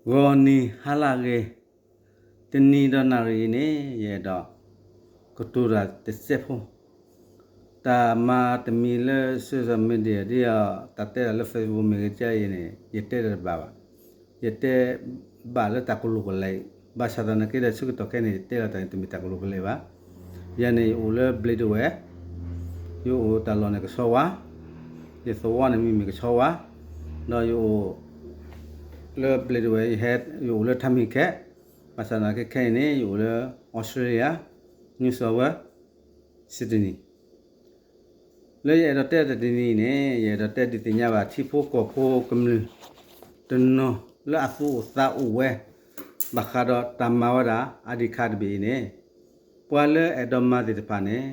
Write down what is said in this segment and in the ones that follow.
ဂီၤနံၤဟါလၢအဂ့ၤ, တနံၤဒီးနၣ်ရံၣ်အံၤန့ၣ် ယအဲၣ်ဒိးကတိၤတၢ်တစဲးဖိ, တၢ်မၤတမံၤလၢ social media ဒ်အတၢ်တဲတၢ်လၢ Facebook မ့ၢ်ဂ့ၤ ကဲအံၤန့ၣ် ယတဲတၢ်တဘၣ်ဘၣ်. ယတဲဘၣ်လၢတၢ်ကလိာ်ကလဲာ်အံၤ, ဘၣ်ဆၣ်သနာ်က့ဒီး ဆၢကတီၢ်ခဲအံၤန့ၣ် ယတဲလီၤတၢ်န့ၣ် တမ့ၢ်တၢ်ကလိာ်ကလဲာ်ဘၣ်. ယၤန့ၣ် ယအိၣ်လၢ ဘျ့းဒဝဲၢ်, ယအိၣ်တၢ်လီၢ်န့ၣ် ကဆီဝါ, ယသဝီန့ၣ်မံၤမ့ၢ်ကဆီဝါ, ဒီးယအိၣ်လၢ ဘျ့းဒဝဲၢ်, ယဟဲ, ယအိၣ်လၢ ထါမံၣ်ခဲ, ဘၣ်ဆၣ်သနာ်က့ခဲအံၤန့ၣ် ယအိၣ်လၢ Australia, New South Wales, Sydney. လၢယအဲၣ်ဒိးတဲတနံၤအံၤန့ၣ် ယအဲၣ်ဒိးတဲဒုးသ့ၣ်ညါဘၣ် ထံဖိကီၢ်ဖိကမျၢၢ်တနီၤလၢအသူၣ်အိၣ်သးအိၣ်ဝဲ ဘၣ်ဃးဒီးတၢ်မၤဝဲဒၣ် ID card တဘ့ၣ်အံၤန့ၣ်, ပှၤလၢအဲၣ်ဒိးမၤသ့ၣ်တဖၣ်န့ၣ်,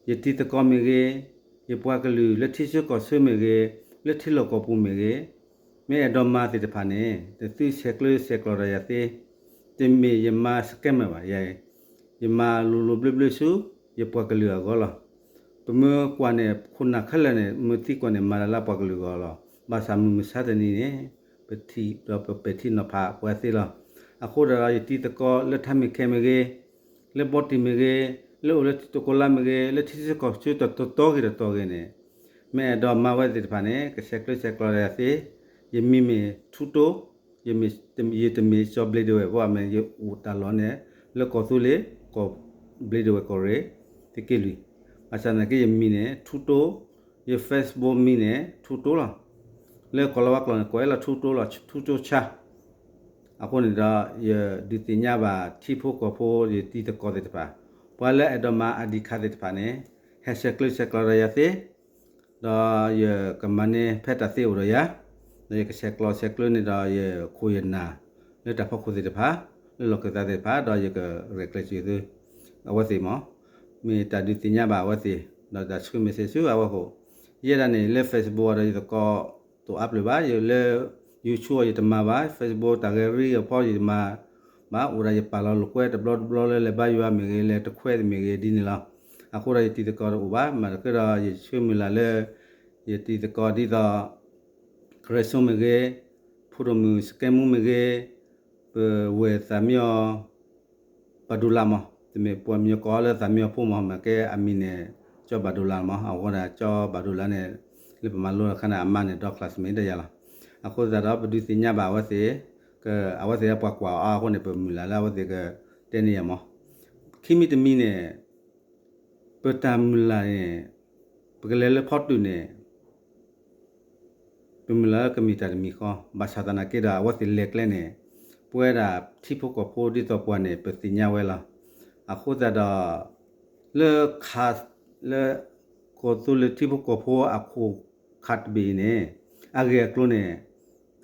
ယတံၤသကိးမ့ၢ်ဂ့ၤ, ယပှၤကလုာ်လၢထံဆၢကီၢ်ဆၢမ့ၢ်ဂ့ၤ, လၢထံလီၢ်ကီၢ်ပူၤမ့ၢ်ဂ့ၤ, မ့ၢ်အဲၣ်ဒိးမၤသ့ၣ်တဖၣ်န့ၣ် တသုဆဲးကျၢဆဲးကျိးဒီးယၤသ့, တမ့ၢ်ယမၤ scammer ဘၣ်, ယၤ ယမၤလိၤလိၤဘျၢဘျၢဆူ ယပှၤကလုာ်အဂီၢ်လီၤ. ပမ့ၢ်ကွၢ်န့ၣ် ခိၣ်နၢ်ခဲလၢာ်န့ၣ် မ့ၢ်သံကွၢ်န့ၣ် မၤတၢ်လၢပှၤကလုာ်အဂီၢ်လီၤ. ဘၣ်ဆၣ်မုၢ်မဆါတနံၤန့ၣ် ပထံၣ်ဒီးပပဲာ်ထံနီၤဖးပှၤသ့လီၤ. အဃိဒီးယတံၤသကိးလၢထါမံၣ်ခဲမ့ၢ်ဂ့ၤ, လၢဘီတံၢ်မ့ၢ်ဂ့ၤ, လၢအိၣ်လၢတကိလါမ့ၢ်ဂ့ၤ, လၢထံဆၢကီၢ်ဆၢတတီၤဂ့ၤတတီၤဂ့ၤန့ၣ်, မ့ၢ်အဲၣ်ဒိးမၤဝဲသ့ၣ်တဖၣ်န့ၣ် ကဆဲးကျၢဆဲးကျိးဒီးယၤသ့, ယမံၤမ့ၢ်ထူတိ, ယတမ့ၢ်ကၠီဘျ့းဒဝဲၢ်ဖိ မ့ၢ်ယအိၣ်တၢ်လီၢ်န့ၣ် လၢကီၢ်သူလ့ၤ, ကီၢ်ဘျ့းဒဝဲၢ်ကီၢ်ရ့ၣ်, သုးက့လွံၢ်, ဘၣ်ဆၣ်သနာ်က့ယမံၤန့ၣ် ထူတိ, ယ Facebook မံၤန့ၣ် ထူတိလီၤ. လၢကီၢ်လီၤဝါကျိာ်န့ၣ် ကိးဝဲလၢထူတိလီၤ, ထူတိဆါ. အဃိန့ၣ်ဒီး ယဒုးသ့ၣ်ညါဘၣ်ထံဖိကီၢ်ဖိ ယတံၤသကိးသ့ၣ်တဖၣ်, ပှၤလၢအဲၣ်ဒိးမၤ ID card သ့ၣ်တဖၣ်န့ၣ် ဟဲဆဲးကျၢဆဲးကျိးဒီးယၤသ့, ဒီးယကမၤန့ၢ်ဖဲတၢ်သ့အိၣ်ဒီးယၤ, ဒီးယကဆဲးကျိးဆဲးကျၢန့ၢ်ဒီးယခိၣ်ယနၢ် လၢတၢ်ဖီခိၣ်သ့ၣ်တဖၣ်, လၢလီၢ်ခၢၣ်သးသ့ၣ်တဖၣ်, ဒီးယကရဲၣ်ကျဲၤစၢၤသု အဝဲသ့ၣ်မး, မ့ၢ်တၢ်ဒုးသ့ၣ်ညါဘၣ်အဝဲသ့ၣ်, ဒီးတၢ်ဆှၢမ့ၢ်စ့ၢ်ဆူအဝဲခိၣ်, ယဲဒၣ်န့ၣ် လၢ Facebook အီၤဒီးယသကိး တအိၣ်အါပျဲၢ်ဘၣ်, ယလၢ YouTube အီၤယတမၤဘၣ်, Facebook တၢ်ဂဲၤရံအဖီယတမၤဘၣ်, အိၣ်ဒၣ်ယပာ်လီၤလိာ်ကွဲတဘျီတဘျီလၢလဲၤဘါယွၤမ့ၢ်ဂ့ၤ, လဲၤတခွဲမ့ၢ်ဂ့ၤ ဒ်န့ၣ်လီၤ. အဃိဒီးယတံၤသကိးတအိၣ်ဘၣ်, မ့ၢ်တခီဒီးယဆှၢမုၢ်လၢ်လၢ ယတံၤသကိးဒ်သိး ကရၢစိမ့ၢ်ဂ့ၤ, ဖိဒိၣ်မုၣ်စကဲမူမ့ၢ်ဂ့ၤ, ပဝဲၢ်သးမံအီၤ ဘၣ်ဒိလါမး, တမ့ၢ်ပှၤမံၤကီးလၢသးမံအီၤဖိမး, မ့ၢ်ကဲအမံၤန့ၣ် ကၠီဘၣ်ဒိလါမး, အဃိဒီးကၠီဘၣ်ဒိလါန့ၣ် လၢပမၤလိအခါန့ၣ် အမါန့ၣ် ဒီ classmate ဒီးယၤလီၤ. အဃိသတးဒီး ပဒုးသ့ၣ်ညါဘၣ်အဝဲသ့ၣ်, အဝဲသ့ၣ်လၢပှၤကွၢ်အီၤအါအဃိန့ၣ် ပမုၢ်လၢ်လၢအဝဲသ့ၣ်ကတဲန့ၢ်ယၤမး. ခံမံၤတမံၤန့ၣ် ပတၢ်မုၢ်လၢ်န့ၣ် ပကလဲၤလၢဖီတုာ်န့ၣ် ပမုၢ်လၢ်လၢကမ့ၢ်တၢ်တမံၤဃီ, ဘၣ်ဆၣ်သနာ်က့ဒီး အဝဲသ့ၣ်လဲၤကျဲန့ၣ် ပဝဲဒၣ်ထံဖိကီၢ်ဖိဒ်သိးပှၤန့ၣ် ပသ့ၣ်ညါဝဲလီၤ. အဃိသတးဒီး လၢခါ လၢ ကီၢ်သူလ့ၤထံဖိကီၢ်ဖိအခိၣ်ခါတဘ့ၣ်အံၤန့ၣ် အဂ့ၢ်အကျိၤန့ၣ်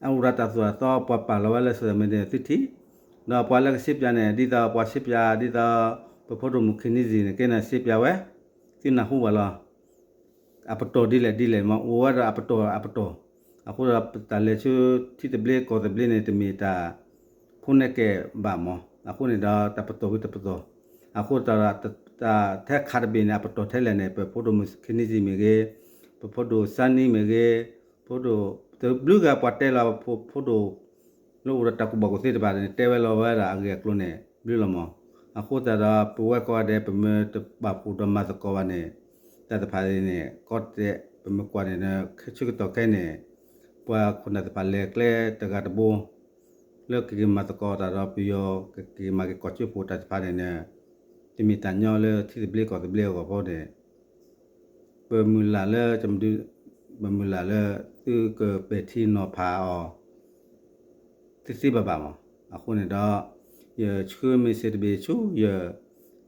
အအိၣ်ဒၣ်တၢ်သိၣ်တၢ်သီ ပှၤပာ်လီၤဝဲလၢ social media န့ၣ် သုထံၣ်, ဒီးပှၤလၢကစ့ပၠးန့ၣ် ဒ်သိးပှၤစ့ပၠး ဒ်သိး ပဖိဒိၣ်မုၣ် Kennedy န့ၣ် ကဲန့ၣ်စ့ပၠးဝဲ, သုနၢ်ဟူဘၣ်လီၤ. အပတီၢ်ဒ်လဲၣ်ဒ်လဲၣ်မး အိၣ်ဝဲဒၣ်အပတီၢ်အပတီၢ်, အဃိဒီးပတၢ်လဲၤဆူထံသဘျ့ကီၢ်သဘျ့န့ၣ် တမ့ၢ်တၢ်ဖိနဲၣ်ကဲဘၣ်မး, အဃိန့ၣ်ဒီးတၢ်ပတီၢ်ဝံၤတပတီၢ်, အဃိသတးဒီး တၢ်ထဲခါတဘ့ၣ်န့ၣ် အပတီၢ်ထဲလဲၣ်န့ၣ် ပဖိဒိၣ်မုၣ် Kennedy မ့ၢ်ဂ့ၤ, ပဖိဒိၣ်စါနံမ့ၢ်ဂ့ၤ, ဖိဒိၣ် တဘျုးဂၤပှၤတဲလီၤ ဖိဒိၣ် လၢအိၣ်ဒီးတၢ်ကူၣ်ဘၣ်ကူၣ်သ့တဖၣ်န့ၣ် တဲဝဲလီၤဝဲဒၣ်အဂ့ၢ်အကျိၤန့ၣ် ဘျုးလီၤမး. အဃိသတးဒီး ပဝဲကိးဂၤဒဲး ပမ့ၢ်တပာ်ဖှိၣ်ဒီးမၤသကိးဘၣ်န့ၣ် တၢ်တဖၣ်န့ၣ် ကီတဲာ် ပမ့ၢ်ကွၢ်န့ၣ် ဆၢကတီၢ်ခဲအံၤန့ၣ် ပှၤခိၣ်နၢ်တဖၣ်လဲၤကျဲတဂၤတဘိ လၢကက့ၤမၤသကိးတၢ်ဒီးပယီၤ ကက့ၤမၤက့ၤကီၢ်ကၠိဖိတၢ်တဖၣ်န့ၣ် တမ့ၢ်တၢ်ညီလၢထံသဘျ့ကီၢ်သဘျ့အဂီၢ်ဖိန့ၣ် ပမုၢ်လၢ်လၢ ပမုၢ်လၢ်လၢ သုကပဲာ်ထံနီၤဖးအီၤ သ့သ့ဘၣ်ဘၣ်မး. အဃိန့ၣ်ဒီး ယဆှၢ message တဘ့ၣ်ဆူ ယ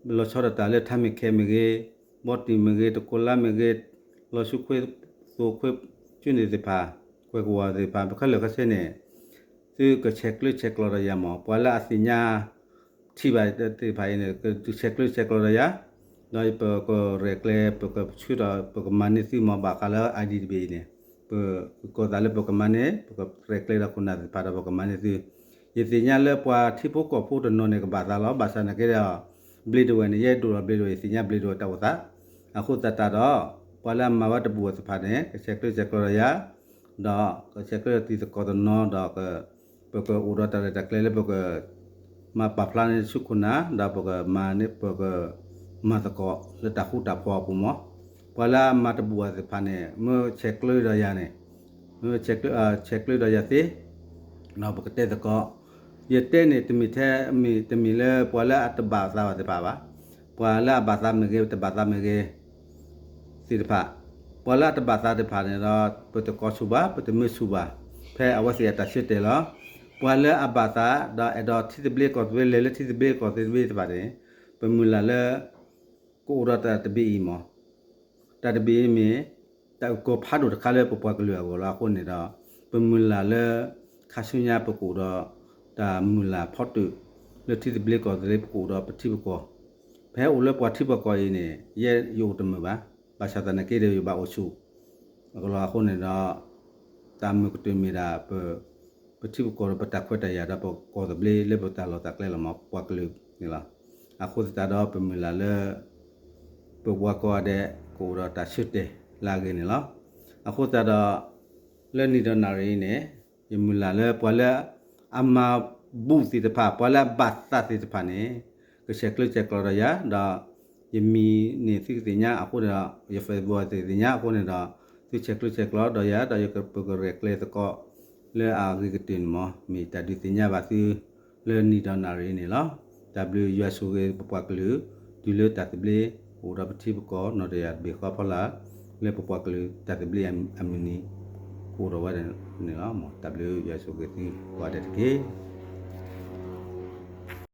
လီၤဆီဒၣ်တၢ်လၢထါမ့ၢ်ခဲမ့ၢ်ဂ့ၤ, ဘီတံၢ်မ့ၢ်ဂ့ၤ, တကိလါမ့ၢ်ဂ့ၤ, လီၤဆူခွဲသိးခွဲကၠူန့ၣ်သ့ၣ်တဖၣ်, ကွဲးကဝီၤသ့ၣ်တဖၣ်, ပခဲလၢာ်ခဲဆ့န့ၣ် သုကဆဲးကျၢဆဲးကျိးဒီးယၤမး. ပှၤလၢအသ့ၣ်ညါ ထံၣ်ဘၣ်သ့ၣ်တဖၣ်အံၤန့ၣ် ကဆဲးကျၢဆဲးကျိးဒီးယၤ, ဒီးပကရဲၣ်ကျဲၤ ပကဆှၢဒီး ပကမၤန့ၢ်သုမး ဘၣ်ဃးလၢ ID တဘ့ၣ်အံၤန့ၣ်, ပကကိးသးလၢပကမၤန့ၢ်, ပကရဲၣ်ကျဲၤဒီးခိၣ်နၢ်သ့ၣ်တဖၣ်ဒီးပကမၤန့ၢ်သု. ယသ့ၣ်ညါလၢပှၤထံဖိကီၢ်ဖိတနီၤန့ၣ် ကဘၣ်သးလီၤ. ဘၣ်ဆၣ်သနာ်က့ဒီး ဘျ့းဒဝဲၢ်န့ၣ် ယအဲၣ်ဒိးလီၤဘျ့းဒဝဲၢ် ယသ့ၣ်ညါဘျ့းဒဝဲၢ်တၢ်အိၣ်သး. အဃိသတးဒီး ပှၤလၢအမၤဝဲတဘူၣ်သ့ၣ်တဖၣ်န့ၣ် ကဆဲးကျၢဆဲးကျိးဒီးယၤ, ဒီးကဆဲးကျၢတံၤသကိးတနီၤဒီး က ပကအိၣ်ဒီးတၢ်ရဲၣ်တၢ်ကျဲၤလၢပက မၤပာ်ဖျါန့ၢ်ဆူခိၣ်နၢ် ဒီးပကမၤန့ၢ် ပကမၤသကိးလၢတၢ်ဃူတၢ်ဖိးအပူၤမး. ပှၤလၢအမၤတဘူၣ်အီၤသ့ၣ်တဖၣ်န့ၣ် မ့ၢ်ဆဲးကျၢဒီးယၤန့ၣ်, မ့ၢ်ဆဲးကျၢဒီးယၤသ့, ဒီးပကတဲသကိး, ယတဲန့ၣ် တမ့ၢ်ထဲ မ့ၢ်တမ့ၢ်လၢပှၤလၢအတဘၣ်သးဘၣ်သ့ၣ်တဖၣ်ဘၣ်. ပှၤလၢအဘၣ်သးမ့ၢ်ဂ့ၤ တဘၣ်သးမ့ၢ်ဂ့ၤ သ့ၣ်တဖၣ်, ပှၤလၢအတဘၣ်သးသ့ၣ်တဖၣ်န့ၣ်ဒီး ပတကိးဆူၣ်ဘၣ် ပတမၢဆူၣ်ဘၣ်, ဖဲအဝဲသ့ၣ်အတၢ်ဆၢတဲာ်လီၤ. ပှၤလၢအဘၣ်သး ဒီးအဲၣ်ဒိးထံသဘျ့ကီၢ်သဘျ့ လဲၤလၢထံသဘျ့ကီၢ်သဘျ့သ့ၣ်တဖၣ်န့ၣ် ပမုၢ်လၢ်လၢ ကအိၣ်ဒီးတၢ်တဘ့ၣ်အံၤမး. တၢ်တဘ့ၣ်အံၤမ့ၢ် တၢ်အုၣ်ကီၤဖးဒိၣ်တခါလၢပပှၤကလုာ်အဂီၢ်လီၤ. အဃိန့ၣ်ဒီး ပမုၢ်လၢ်လၢ ခါဆူညါပကအိၣ်ဒီး တၢ်မုၢ်လၢ်ဖီတၢၣ် လၢထံသဘျ့ကီၢ်သဘျ့ ပကအိၣ်ဒီးပထံပကီၢ်. ဖဲအိၣ်လၢပှၤထံပှၤကီၢ်အံၤန့ၣ် ယဲယအိၣ်တမုာ်ဘၣ်. ဘၣ်ဆၣ်သနာ်က့ဒီး ယဘၣ်အိၣ်ဆူၣ် အဃိန့ၣ်ဒီး တၢ်မုာ်ကတၢၢ်မ့ၢ်ဒၣ် ပထံပကီၢ်ဒီးပတၢ်ခွဲးတၢ်ယာ်ဒီးပကီၢ်သဘျ့လၢပတၢ်လီၢ်တၢ်ကျဲလီၤမး ပှၤကလုာ်န့ၣ်လီၤ. အဃိသတးဒီးပမုၢ်လၢ်လၢ ပပှၤကိးဂၤဒဲး ကအိၣ်ဒီးတၢ်ဆၢတဲာ်လၢအဂ့ၤန့ၣ်လီၤ. အဃိသတးဒီး လၢနံၣ်ဒီးနၣ်ရံၣ်အံၤန့ၣ် ယမုၢ်လၢ်လၢပှၤလၢအမၤဘူၣ်သ့ၣ်တဖၣ် ပှၤလၢအဘၣ်သးသ့ၣ်တဖၣ်န့ၣ် ကဆဲးကျၢဆဲးကျိးဒီးယၤ ဒီးယမံၤန့ၣ်သုကသ့ၣ်ညါအဃိန့ၣ်ဒီး ယ Facebook သုကသ့ၣ်ညါအဃိန့ၣ်ဒီး သုဆဲးကျၢဆဲးကျိးဒီးယၤ ဒီးယက ပကရဲၣ်ကျဲၤသကိး လၢအဂ့ၤကတၢၢ်န့ၣ်မး မ့ၢ်တၢ်ဒုးသ့ၣ်ညါဘၣ်သု လၢနံၣ်ဒီးနၣ်ရံၣ်အံၤန့ၣ်လီၤ. တၢ်ဘျုးယွၤဆိၣ်ဂ့ၤပပှၤကလုာ် တုၤလၢတၢ်သဘျ့ အိၣ်ဒီးပထံပကီၢ် နီၢ်တယၢ်တဘ့ၣ်ဃီဖီလာ် လၢပပှၤကလုာ်တၢ်သဘျ့အမုၢ်နံၤ ကအိၣ်ဒီးဝဲန့ၣ်လီၤ. တၢ်ဘျုးယွၤဆိၣ်ဂ့ၤသုကိးဂၤဒဲးတက့ၢ်.